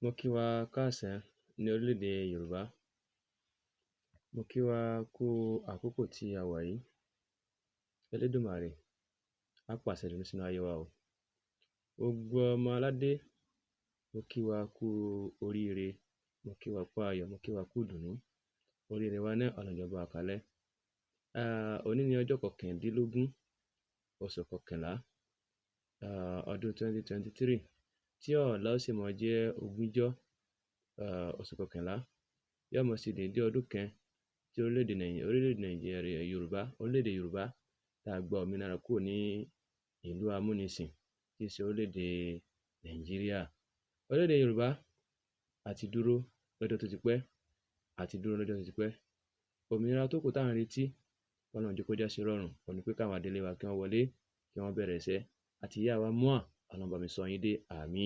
Mo kí wa káàsán ní orílẹ̀-èdè Yorùbá. Mo kí wa kú àkókò tí a wà yìí. Elédùmarè á pàṣẹ ìdùnnú sínú ayé wa o. Gbogbo ọmọ aládé, mo kí wa kú oríire, mo kí wa kú ayọ̀, mo kí wa kú ìdùnnú. Oríire wa náà, Ọlọ́run jẹ́ ó bá wa kalẹ́. Òní ni ọjọ́ 19, oṣù kọkànlá, ọdún 2023, tí ọ̀la ó sì máa jẹ́ 20, oṣù kọkànlá, yóò máa ṣe déédé ọdún kan tí orílẹ̀-èdè Nàìjíríà Yorùbá, orílẹ̀-èdè Yorùbá tá a gba òmìnira kúrò ní ìlú amúnisìn tí í ṣe orílẹ̀-èdè Nàìjíríà. Orílẹ̀-èdè Yorùbá a ti dúró lọ́jọ́ tó ti pẹ́, a ti dúró lọ́jọ́ tó ti pẹ́. Òmìnira tó kù tá à ń retí, k'Ọlọ́run jẹ́ kó já sí rọ̀rùn, òhun ni pé káwọn adelé wa kí wọ́n wọlé, kí wọ́n bẹ̀rẹ̀ iṣẹ́. Àti ìyá wa MUA, Ọlọ́run bá mi sọ yín dé, àmín.